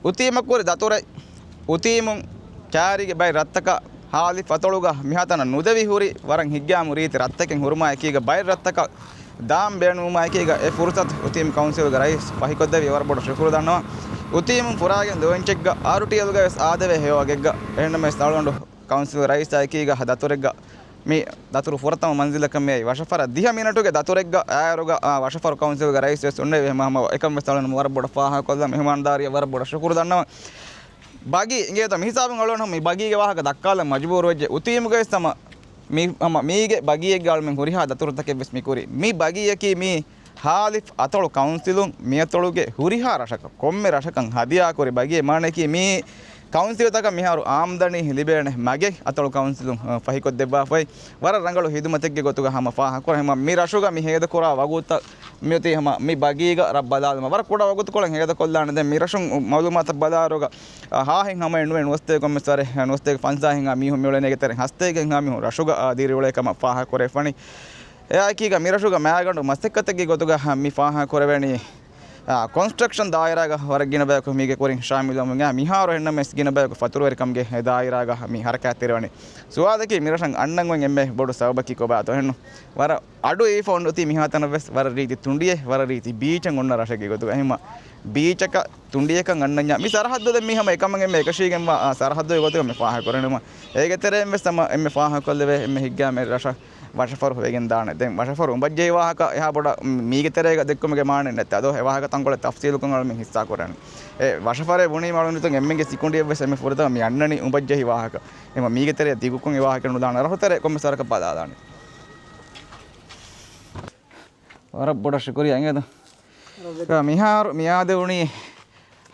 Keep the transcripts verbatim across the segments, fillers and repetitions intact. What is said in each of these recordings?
އުތީމަށް ކުރި ދަތުރެއް އުތީމުން ކާރީގެ ބައެއް ރަށްތަކަށް ހާލިފް އަތޮޅުގަ މިހާތަނަށް ނުދެވި ހުރި ވަރަށް ހިތްގައިމު ރީތި ރަށްތަކެއް ހުރުމާ އެކީގަ ބައެއް ރަށްތަކަށް ދާން ބޭނުންވުމާ އެކީގަ އެ ފުރުސަތު އުތީމު ކައުންސިލުގެ ރައީސް ފަހިކޮށްދެވީ ވަރަށް ބޮޑަށް ޝުކުރު ދަންނަވަން. އުތީމުން ފުރާގެން ލޯންޗެއްގަ އާރުޓީއެލްގަ ވެސް އާދެވޭ ހެޔޮ ވަގެއްގަ. އެހެންނަމަވެސް އަޅުގަނޑު ކައުންސިލް ރައީސާ އެކީގަ ދަތުރެއްގަ މި ދަތުރު ފުރަތަމަ މަންޒިލަކަށް މިއައީ ވަށަފަރަށް ދިހަ މިނެޓުގެ ދަތުރެއްގަ އާއިރުގަ، އާ، ވަށަފަރު ކައުންސިލްގެ ރައީސް ވެސް އޮންނެވި. ހަމަ އެކަން ވެސް އަޅުގަނޑު ވަރަށް ބޮޑަށް ފާހަގަކޮށްލަން، މެހުމާންދާރީއަށް ވަރަށް ބޮޑަށް ޝުކުރު ދަންނަވަން. ބަގީ އިނގޭތޯ މިހިސާބުން އަޅުގަނޑު ހަމަ މި ބަގީގެ ވާހަކަ ދައްކާލަން މަޖުބޫރު ވެއްޖެ. އުތީމުގައި ވެސް ހަމަ މި، ހަމަ މީގެ ބަގީއެއްގަ އަޅުމެން ހުރިހާ ދަތުރުތަކެއް ވެސް މި ކުރި. މި ބަގީއަކީ މީ ހާލިފް އަތޮޅު ކައުންސިލުން މިއަތޮޅުގެ ހުރިހާ ރަށަކަށް، ކޮންމެ ރަށަކަށް ހަދިޔާކުރި ބަގީ. މާނައަކީ މީ ކައުންސިލްތަކަށް މިހާރު އާމްދަނީ ލިބޭނެ މަގެއް އަތޮޅު ކައުންސިލުން، އަ، ފަހިކޮށްދެއްވާފައި ވަރަށް ރަނގަޅު ހިދުމަތެއްގެ ގޮތުގަ ހަމަ ފާހަގަކުރާ. ހަމަ މި ރަށުގަ މި ހޭދަކުރާ ވަގުތުތައް މިއޮތީ ހަމަ މި ބަގީގަ ރަށް ބަލާލުމަށް ވަރަށް ކުޑަ ވަގުތުކޮޅެއް ހޭދަކޮށްލާނެ. ދެން މި ރަށުން މައުލޫމާތަށް ބަލާއިރުގަ، އަ، ހާހެއް ހަމައެއް ނުވެ ނުވަސްތޭކަ ކޮންމެސް ވަރެއް، ނުވަސްތޭކަ ފަންސާހެއްހާ މީހުން މިއުޅެނީ. އޭގެ ތެރެއިން ހަސަތޭކައެއްހާ މީހުން ރަށުގަ، އަ، ދިރިއުޅޭ ކަމަށް ފާހަގަކުރެވިފަނީ. އެއާއެކީގަ މިރަށުގަ މައިގަނޑު މަސައްކަތެއްގެ ގޮތުގަ މި ފާހަގަކުރެވެނީ، އާ، ކޮންސްޓްރަކްޝަން ދާއިރާގަ ވަރަށް ގިނަ ބަޔަކު މީގެ ކުރިން ޝާމިލުވަމުން އެ މިހާރު އެންނަމެސް ގިނަ ބަޔަކު ފަތުރުވެރިކަމުގެ ދާއިރާގަ މި ހަރަކާތްތެރިވަނީ. ސުވާލަކީ މިރަށަށް އަންނަން އޮތް އެންމެ ބޮޑު ސަބަބަކީ ކޮބާތޯ ހެންނު؟ ވަރަށް އަޑު އެއީފަ އޮންނަ އޮތީ މިހާތަނަށް ވެސް ވަރަށް ރީތި ތުނޑިއެއް، ވަރަށް ރީތި ބީޗެއް އޮންނަ ރަށެއްގެ ގޮތުގަ. އެހެންމަ ބީޗަކަށް ތުނޑިއެކަށް އަންނަންޏާ މި ސަރަހައްދު ދެން މީ ހަމަ އެކަމަށް އެންމެ އެކަށީގެންވާ، އާ، ސަރަހައްދުގެ ގޮތުގަ މި ފާހަގަކުރަނީމަ. އޭގެ ތެރެއިން ވެސް ހަމަ އެންމެ ފާހަގަކޮށްލެވޭ އެންމެ ހިތްގައިމު ރަށަށް ވަށަފަރު ވެގެން ދާނެ. ދެން ވަށަފަރު އުނބައްޖެހި ވާހަކަ އެހާ ބޮޑަށް މީގެ ތެރޭގަ ދެއްކުމުގެ މާނައެއް ނެތް. އަދޯ އެ ވާހަކަ ތަންކޮޅެއް ތަފްސީލުކޮށް އަޅުމެން ހިއްސާ ކުރަނީ. އެ ވަށަފަރޭ ބުނީމަ އަޅުގަނޑު އެންމެންގެ ސިކުނޑިއެއް ވެސް އެންމެ ފުރަތަމަ މި އަންނަނީ އުނބައްޖެހި ވާހަކަ. އެމަ މީގެ ތެރެއަށް ދިގުކޮށް އެ ވާހަކަ ނުދާނެ. ރަށުތެރެ ކޮންމެ ސަރަކަށް ބަލާލާނެ. ވަރަށް ބޮޑަށް ޝުކުރިޔާ އިނގޭތަ؟ މިހާރު މިއާދެވުނީ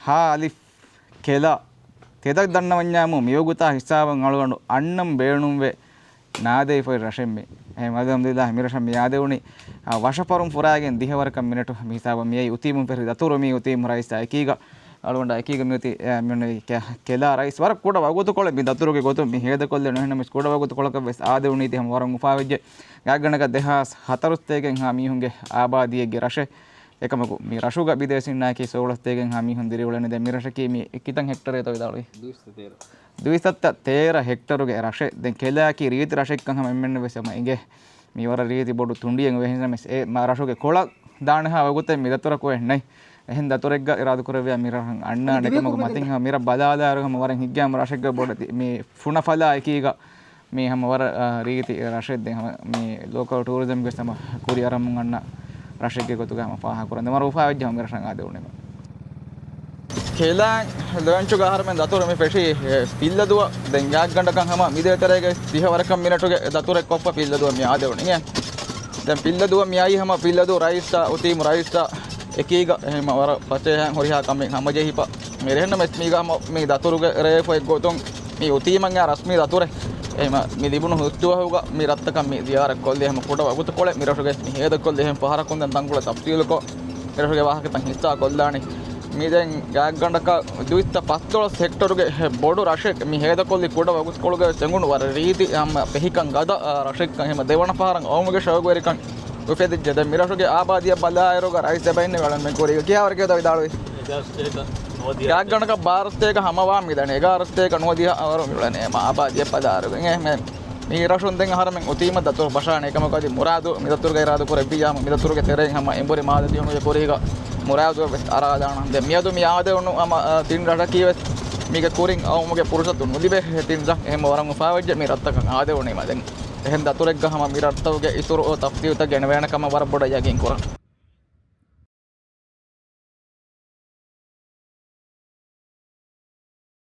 ހާލިފް ކެލާ ތެދަށް ދަންނަވަންޏާމު މިވަގުތާ ހިސާބަށް އަޅުގަނޑު އަންނަން ބޭނުންވެ ނާދެވިފައި ރަށެއް މި. އެހެން އަލްހަމްދުލިއްލާހް މިރަށަށް މިއާދެވުނީ، އާ، ވަށަފަރުން ފުރާގެން ދިހަ ވަރަކަށް މިނެޓު މި ހިސާބަށް މިއައީ އުތީމުން ފެށި ދަތުރު މީ އުތީމު ރައީސާ އެކީގަ. އަޅުގަނޑާ އެކީގަ މިއޮތީ، އެ، މިއޮންނަވީ ކެ-، ކެލާ ރައީސް. ވަރަށް ކުޑަ ވަގުތުކޮޅެއް މި ދަތުރުގެ ގޮތުން މި ހޭދަކޮށްލެވުނު. އެހެންނަމަވެސް ކުޑަ ވަގުތުކޮޅަކަށް ވެސް އާދެވުނީ ތި ހަމަ ވަރަށް އުފާވެއްޖެ. ގާތްގަނޑަކަށް ދެހާސް ހަތަރުސަތޭކައެއްހާ މީހުންގެ އާބާދީއެއްގެ ރަށެއް. އެކަމަކު މި ރަށުގަ ބިދޭސީންނާއެކީ ސޯޅަސަތޭކައެއްހާ މީހުން ދިރިއުޅެނީ. ދެން މި ރަށަކީ މި ކިތަން ހެކްޓަރެއްތޯ ވިދާޅުވީ؟ ދުއިސައްތަ ތޭރަ. ދުއިސައްތަ ތޭރަ ހެކްޓަރުގެ ރަށެއް. ދެން ކެލާއަކީ ރީތި ރަށެއްކަން ހަމަ އެންމެންނަށް ވެސް ހަމަ އިނގޭ. މި ވަރަށް ރީތި ބޮޑު ތުނޑިއެއް އެހެންނަމަވެސް އެ މަ-، ރަށުގެ ކޮޅަށް ދާނެހާ ވަގުތެއް މި ދަތުރަކު އެއް ނެތް. އެހެން ދަތުރެއްގަ އިރާދަކުރެއްވިޔާ މި ރަށަށް އަންނާނެ. އެކަމަކު މަތިން ހަމަ މިރަށް ބަލާލާއިރު ހަމަ ވަރަށް ހިތްގައިމު ރަށެއްގަ ބޮޑެތި މި ފުނަފަލާ އެކީގަ މީ ހަމަ ވަރަށް، އާ، ރީތި ރަށެއް. ދެން ހަމަ މީ ލޯކަލް ޓޫރިޒަމްގެ ހަމަ ކުރިއަރަމުން އަންނަ ރަށެއްގެ ގޮތުގަ ހަމަ ފާހަގަކުރަން. ދެން ވަރަށް އުފާވެއްޖެ ހަމަ މި ރަށަށް އާދެވުނީމަ. ކެލާ ލޯންޗުގަ އަހަރުމެން ދަތުރު މި ފެށީ، އެ، ފިއްލަދުވަ. ދެން ގާތްގަނޑަކަށް ހަމަ މިދޭތެރޭގަ ދިހަ ވަރަކަށް މިނެޓުގެ ދަތުރެއް ކޮށްފަ ފިއްލަދުވަ މި އާދެވުނީ. ދެން ފިއްލަދުވަ މި އައީ ހަމަ ފިއްލަދު ރައީސްއާ އުތީމު ރައީސްއާ އެކީގަ. އެހެންމަ ވަރަށް ފަސޭހައިން ހުރިހާ ކަމެއް ހަމަޖެހިފަ. މި ރެހެންނަމެސް މީގަ ހަމަ މި ދަތުރުގެ ރޭފޮތް ގޮތުން މި އުތީމަށް އާ ރަސްމީ ދަތުރެއް. އެހެންމަ މި ލިބުނު ހުސްދުވަހުގަ މި ރަށްތަކަށް މި ޒިޔާރަތް ކޮށްލީ ހަމަ ކުޑަ ވަގުތުކޮޅެއް. މި ރަށުގެ މި ހޭދަކޮށްލީ އެހެން ފަހަރަކުން ދެން ތަންކޮޅެއް ތަފްސީލުކޮށް މި ރަށުގެ ވާހަކަތައް ހިއްސާ ކޮށްލާނީ. މި ދެން ގާތްގަނޑަކަށް ދުއިސައްތަ ފަސްދޮޅަސް ހެކްޓަރުގެ ބޮޑު ރަށެއް މި ހޭދަކޮށްލީ ކުޑަ ވަގުތުކޮޅުގަ ވެސް އެނގުނު ވަރަށް ރީތި ހަމަ ފެހިކަން ގަދަ، އާ، ރަށެއްކަން. ހަމަ ދެވަނަ ފަހަރަށް އައުމުގެ ޝައުގުވެރިކަން އުފެދިއްޖެ. ދެން މި ރަށުގެ އާބާދީއަށް ބަލާއިރުގަ ރައީސް އެބައިން ވަޅަން މެން ކުރީގަ ކިހާވަރަކަށްތޯ ވިދާޅުވީ؟ އެގާރަ ސަތޭކަ ނުވަދިހަ. ގާތްގަނޑަކަށް ބާރަ ސަތޭކަ ހަމަވާ މިދަނީ. އެގާރަ ސަތޭކަ ނުވަދިހަ ވަރު މިއުޅެނީ މާ އާބާދީއަށް ބަލާއިރުގަ. އެ، މެ، މި ރަށުން ދެން އަހަރެމެން އުތީމަށް ދަތުރު ފަށާނެ. އެކަމަކު އަދި މުރާދު މި ދަތުރުގަ އިރާދަކުރެއްވިއްޔާ ހަމަ މި ދަތުރުގެ ތެރެއިން ހަމަ އެނބުރި މާލެ ދިޔުނުގެ ކުރީގަ މުރާދު ވެސް އަރާލާނަން. ދެން މިއަދު މި އާދެވުނު ހަމަ، އަ، ތިން ރަށަކީ ވެސް މީގެ ކުރިން އައުމުގެ ފުރުސަތު ނުލިބޭ ތިން ރަށް. އެހެން ވަރަށް އުފާވެއްޖެ މި ރަށްތަކަށް އާދެވުނީމަ. ދެން އެހެން ދަތުރެއްގަ ހަމަ މި ރަށްތަކުގެ އިތުރު ތަފްސީލްތައް ގެނެވޭނެ ކަމަށް ވަރަށް ބޮޑަށް ޔަގީން ކުރަން.